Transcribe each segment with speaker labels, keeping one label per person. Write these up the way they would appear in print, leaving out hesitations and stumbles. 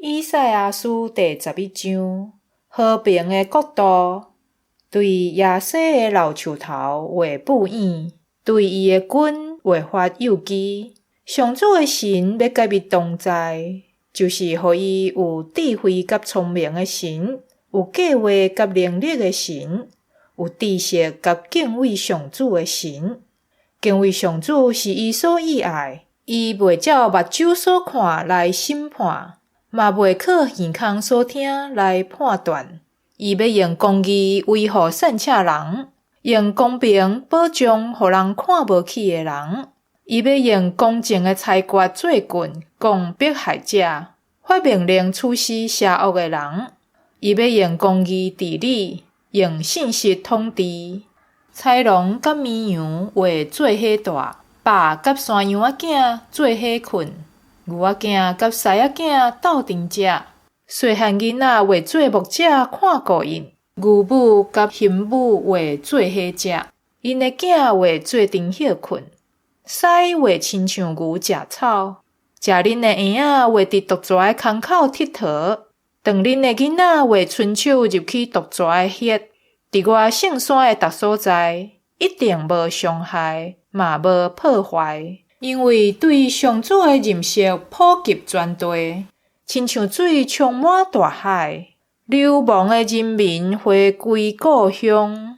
Speaker 1: 以賽亞書第十一章，和平的國度，對耶西的老樹頭畫布影，對伊的根畫法幼枝。上主的神欲佮伊同在，就是予伊有智慧佮聰明的神，有計劃佮能力的神，有知識佮敬畏上主的神。敬畏上主是伊所喜愛，伊袂照目睭所看來審判，嘛袂靠耳孔所聽來判斷。伊欲用公義維護散赤人，用公平保障予人看無起的人。伊欲用公正的裁決做棍，摃迫害者，發命令處死邪惡的人。伊欲用公義治理，用信實統治。豺狼佮綿羊會做伙蹛，豹佮山羊仔囝做伙睏，牛仔囝佮獅仔囝鬥陣食。細漢囡仔會做牧者看顧𪜶，牛母佮熊母會做伙食，𪜶的囝會做陣歇睏。獅會親像牛食草，食奶的嬰仔會佇毒蛇的空口𨑨迌。斷奶的囡仔會伸手入去毒蛇的穴。佇我聖山的逐所在，一定無傷害，嘛無破壞，因為對上主的認識普及全地，親像水充滿大海。流亡的人民回歸故鄉。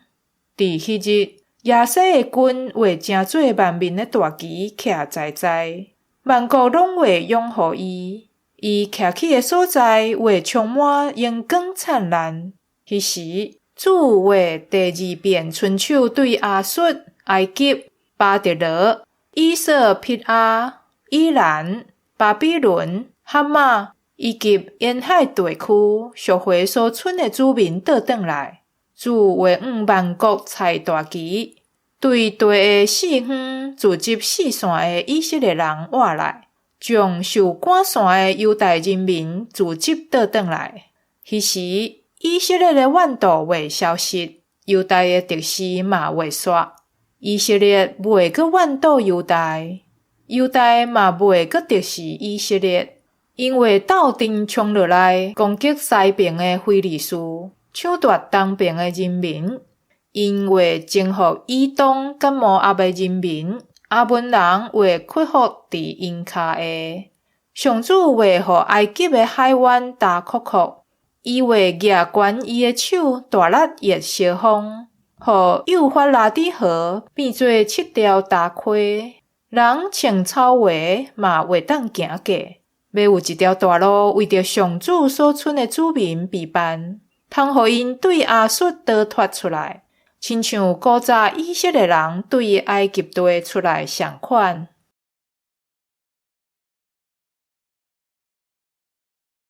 Speaker 1: 佇彼日，耶西的根會成做萬民的大旗，徛在在，萬國攏會擁護伊。伊徛起的所在會充滿榮光燦爛。彼時，主會第二遍伸手對亞述、埃及、巴特羅、以索毗亞、以蘭、巴比倫、哈馬以及沿海地區贖回所賰的子民倒轉來。主會向萬國採大旗，對地的四方聚集四散的以色列人活來，將受趕散的猶大人民聚集倒轉來。彼時，以色列的怨毒會消失，猶大的敵視嘛會煞。以色列袂閣怨妒猶大，猶大嘛袂閣敵視以色列，𪜶會鬥陣衝落來攻擊西爿的非利士，搶奪東爿的人民。𪜶會征服以東佮摩押的人民，亞捫人會屈服佇𪜶跤下。上主會予埃及的海灣焦涸涸，伊會舉懸伊的手，大力熱燒風，予幼發拉底河變做七條大溪，人穿草鞋嘛會當行過。欲有一條大路為著上主所賰的子民備辦，通予𪜶對亞述逃脫出來，親像古早以色列人對埃及地出來仝款。